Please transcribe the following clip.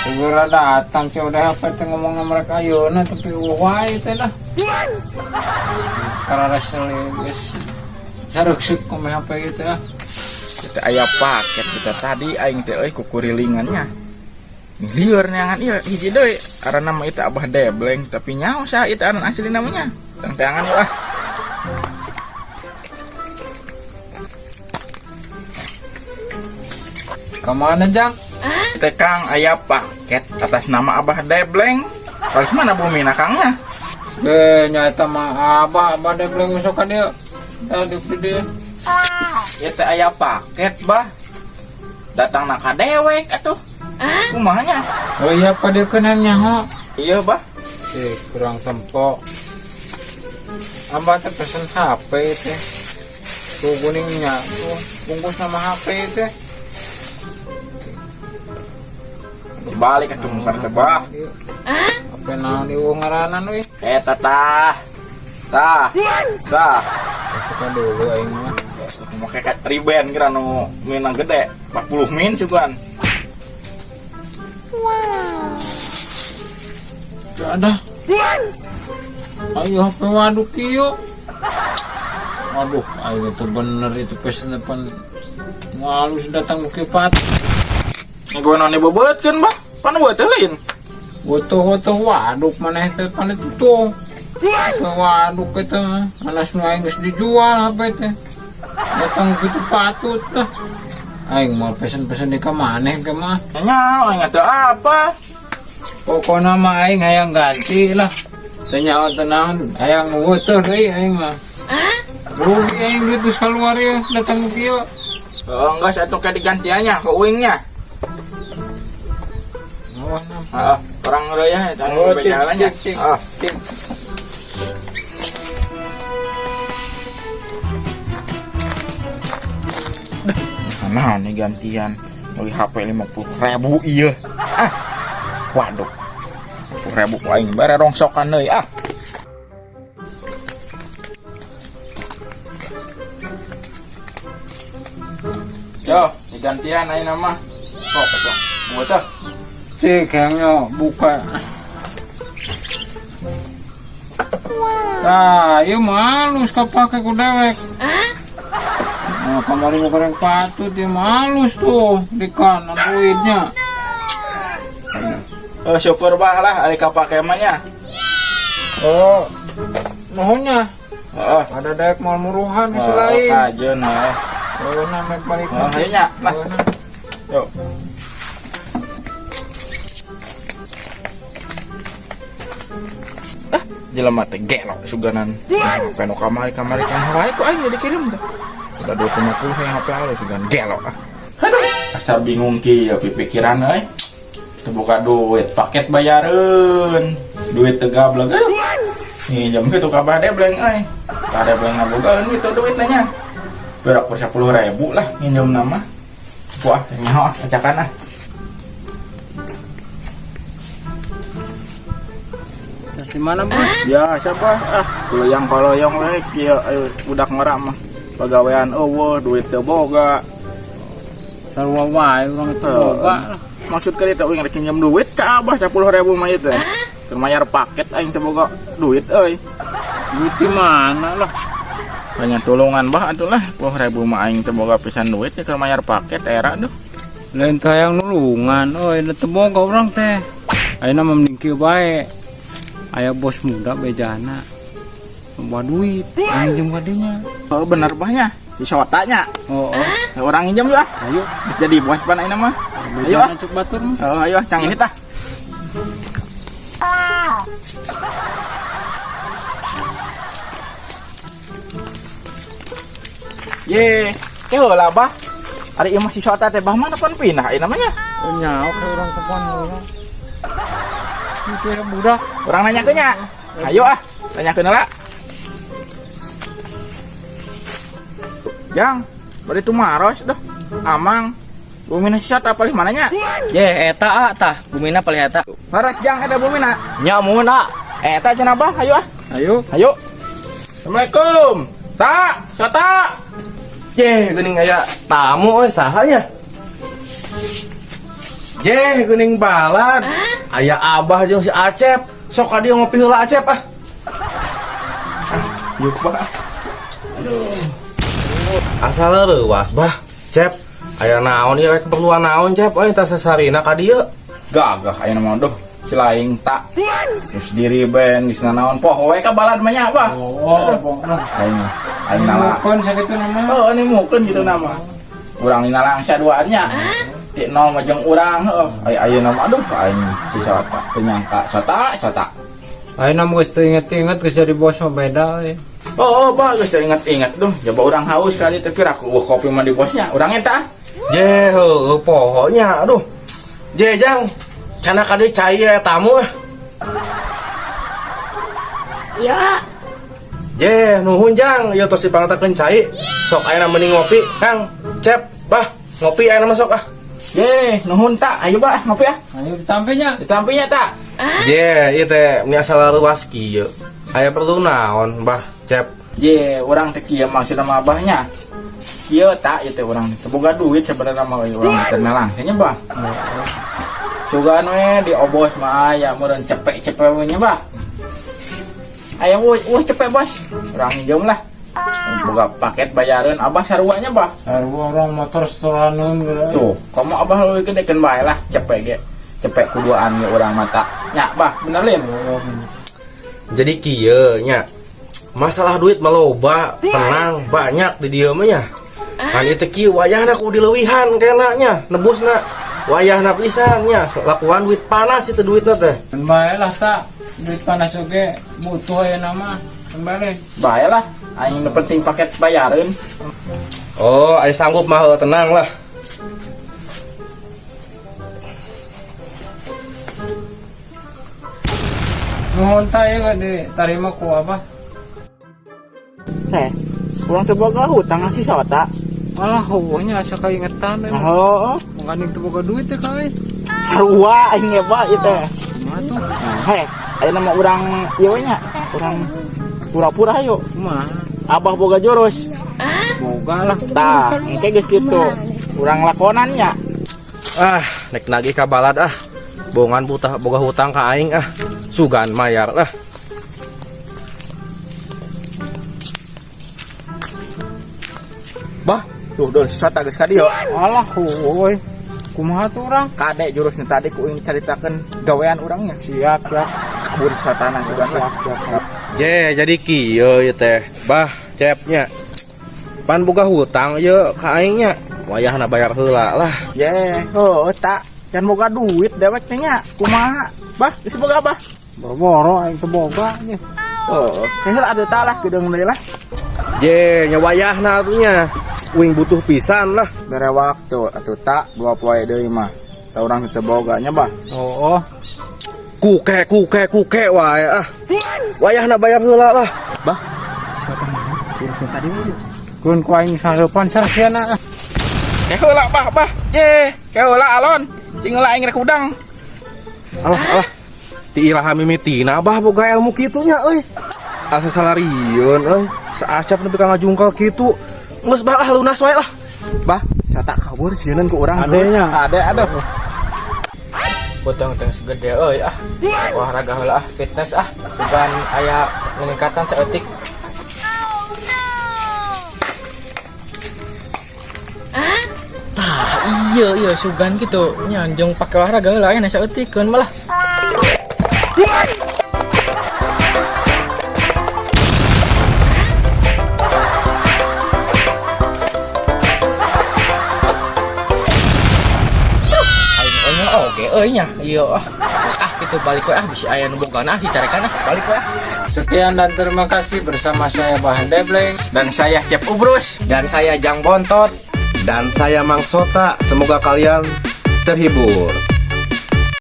Segera datang sih udah apa teh ngomong sama mereka ayeuna tapi wae teh lah. Karena geus sareksek ku HP gitu lah. Kita aya paket kita tadi aing teh euy kukurilingannya. Lieur neangan ieu hiji deui aranna mah itu Abah Debleng tapi nyaho saha itu aran asli namanya. Tang-tangan ah. Kemana Jang? Teh Kang aya paket atas nama Abah Debleng. Paling mana bumi nakangnya? Eh, nyata mah Abah, Abah Debleng masuk ka dieu. Tadi di dieu. Ya teh aya paket bah. Datang nak ka dewek atuh. Kumaha nya? Oh iya pa dieu keun nyaho. Iya bah. Eh, kurang tempo. Abah teh pesen HP teh. Tuh kuningnya tuh bungkus sama HP teh. Dibalik atuh muka teh bah. HP naon ieu ngaranan euy. Eta tah. Tah. Tah. Suka dulu aing mah. Make ka riben kira nu minang gede 40 min sugan. Teu ada. Ayo HP waduk kieu. Aduh, aing itu bener itu pesen depan ngalus datang ke pat. Gua naon dibebeutkeun bah. Pan eueuh teh lain. Wotoh-wotoh waduk maneh teh pan itu tuh. HP waduk itu mah. Anas nu aing geus dijual HP teh. Datang gitu patut lah. Aing mau pesen-pesen di ka maneh ke mah. Nya aing teh apa? Pokokna mah aing hayang ganti lah. Teu nyaho teu naon, hayang weutuh deui aing mah. Rugi aing duit geus keluar ya datang kieu. Oh, enggak satu ke digantiannya ke uingnya. Oh, nah. Heeh, orang raya eta Oh, cik, jalannya. cik, cik. Ah, Cik. nah nih gantian beli HP 50.000 iya. Ah. Waduh. 50.000 ku aing bare rongsokan deui ah. Yo, digantian aing nama. Kok tuh? Buat tuh. Cik, hayangnya buka. Nah, ieu malus kapake ku dewek. Nah, kamari mau goreng patut ieu malus tuh di kan Androidnya. Eh, syukur bah lah ari kapake mah nya. Oh, nuhunnya. Heeh. Ada dewek mau muruhan Oh, selain. kajeun heeh. Oh, nah, mek balik. Oh, ayo nya. Lah. Oh, nah. Yuk. Ah, jelema teh gelo suganan. HP nu kamari-kamari kan wae ku aing dikirim teh. Udah 250 yang HP halus sugan gelo ah. Aduh, asa bingung kieu pipikiran euy. Teu boga duit, paket bayareun. Duit teu gablek aduh. Nih jam kitu ka Abah Debleng euy. Abah Debleng ngabogaeun kitu duit nya. Berak per 10.000 lah nginjem nama. Wah, nyaho ah, acakan ah. Di mana, Bos? Ya, siapa? Ah, koloyong-koloyong we kieu ayo budak ngora mah. Pagawean eueuh, duit teu boga. Sarua wae urang itu Heuh. boga lah. Maksud ka ditu uing rek nginjem duit ka Abah 10.000 mah ieu teh. Keur mayar paket aing teu boga duit euy. Duit di mana lah? Banyak tulungan bah atuh lah 10.000 mah aing teu boga pisan duit ya keur mayar paket era duh. Lain teh hayang nulungan, euy da teu boga urang teh. Ayeuna mah mending kieu bae. Aya bos muda bejana. Bawa duit, aing nginjem ka dinya. Oh, bener bahnya. Si sotanya. Oh, oh. Nah, orang nginjem juga. Ayo, Jadi bos pan ayeuna mah. Ayo ah. bejana cuk batur mah. Oh, ayo ah, cang ini tah. Ye, lah bah. Ari ieu mah si sota teh bah mana pan pindah ieu namanya. Oh, nyaho ka urang teh pan urang. Itu ya budak. Urang nanyakeun nya. Ayo ah, tanyakeun heula. Jang, bari tumaros dah. Amang, bumina si sota palih mananya? Ye, eta ah tah, bumina palih eta. Laras jang eta bumina. Nya mun ah. Eta cenah bah, ayo ah. Ayo. Ayo. Assalamualaikum. Tak, sota. Ye, geuning aya tamu euy, saha nya? Jeh, geuning balad. Aya Abah jeung si Acep. Sok ka dieu ngopi heula, Acep, ah. Yuk, Bah. Asal leuwas, Bah. Cep, aya naon ieu, rek keperluan naon, Cep? Euy, tas sasarina ka dieu. Gagah aya mah, duh. Silaing tak. Geus diri ben geus nanaon poho we ka balad mah nya, Bah. Oh, pokoknya. Aing aing nala. Bukan sakitu nama. Oh, ini mungkin gitu nama. Urang dina langsa duanya. Ti nol mah jeung urang heuh. Aya ayeuna mah, aduh, aing si Sota teu nyangka Sota Sota. Aing mah geus teu inget-inget, geus jadi bos mah beda euy. Oh, bah, geus teu inget-inget, duh. Jaba urang haus kali tapi raku euweuh kopi mah di bosnya. Urang eta. Jeh, heueuh pohonya, aduh. Jeh, Jang. Cenah ka dieu cai aya tamu ah. Ya. Jeh, nuhun, Jang, ieu tos dipangtakeun cai. Sok ayeuna mending ngopi, Kang. Cep, Bah, ngopi ayeuna mah sok ah. Ye, nuhun tak. Ayo, Bah, ngopi ah. Ayo ditampinya. Ditampinya tak. Jeh, ieu teh meni asal luas kieu. Aya perlu naon, Bah, Cep? Ye, urang teh kieu maksudna mah, Abahnya. Kieu tak ieu teh, urang teh boga duit sebenarnya mah euy, urang teh nalang nya, Bah. Sugan we di obos mah aya meureun cepek-cepek we nya, Bah. Aya euweuh cepek, Bos. Urang minjem lah. Boga paket bayareun Abah sarua nya, Bah. Sarua orang motor setoraneun gitu. Tuh, komo Abah leuwih gede keun bae lah cepek ge. Cepek kuduaan ge urang mata. Nya, Bah, bener lin? Oh, bener. Jadi kieu nya. Masalah duit mah loba, tenang, banyak di dieu mah nya. Kan ieu teh kieu wayahna kudu dileuwihan kena nya, nebusna. Wayahna pisan nya, lakuan duit panas itu duitna teh. Keun bae lah tak. Duit panas oge butuh aya mah. Keun bae. Bae lah. Aing nu penting paket bayareun. Oh, ayo sanggup mah heuh, tenang lah. Nuhun ta ieu diterima ku Abah. Heh, urang teh boga hutang si Sota. Alah, heueuhnya asa kaingetan euy. Oh, Makaning teu boga duit teh ka euy. Sarua aing ge, Bah, ieu teh. Kumaha tuh? Heh, aya nama urang ieu we nya. Urang pura-pura hayu. Kumaha? Abah boga jurus. Boga lah. Tah, engke geus kitu. Urang lakonan nya. Ah, nek nagih ka balad ah. Bongan buta boga hutang ka aing ah. Sugan mayar lah. Bah, tuh dul si Sota geus ka dieu. Alah, heueuh. Kumaha tuh urang? Kade jurusnya tadi ku aing dicaritakeun gawean urangnya. Siap, siap. Kabur si Sotana sugan lah. Siap, siap. Siap. Je, jadi kieu ieu teh. Bah, Cepnya. Pan boga hutang ieu ka aing nya. Wayahna bayar heula lah. Ye, oh tak. Can boga duit dewek teh nya. Kumaha? Bah, geus boga, Bah? Boro-boro aing teu boga nya. Oh, keheula atuh tah lah gedeung deui lah. Je, nya wayahna atuh nya. Uing butuh pisan lah. Bere waktu atuh tak 2 poe deui mah. Tah urang teu boga nya, Bah. Oh. Kuke kuke kuke wae ah. Wayahna bayar heula lah. Bah, Sota mah urusan tadi we. Keun ku aing sareupan sarsiana. Keheula, Bah, Bah. Ye, keheula alon. Cing heula aing rek hudang. Alah alah. Ti iraha mimitina Bah boga ilmu kitu nya euy. Asa salarieun euy. Saacap nepi ka ngajungkal kitu. Geus, Bah, lah lunas wae lah. Bah, Sota kabur sieun ku urang. Adenya. Ade, aduh. Beuteung teh segede euy ah. Olahraga heula ah, fitness ah. Sugan aya peningkatan saeutik. Tah, iya iya sugan gitu nya jeung pake olahraga heula aya saeutik keun malah. Aing euy oge euy nya ieu ah. Geus ah kitu balik we ah, bisi aya nu bogana ah dicarekan ah, balik we ah. Sekian dan terima kasih bersama saya Bahan Debleng. Dan saya Cep Ubrus. Dan saya Jang Bontot. Dan saya Mang Sota, semoga kalian terhibur.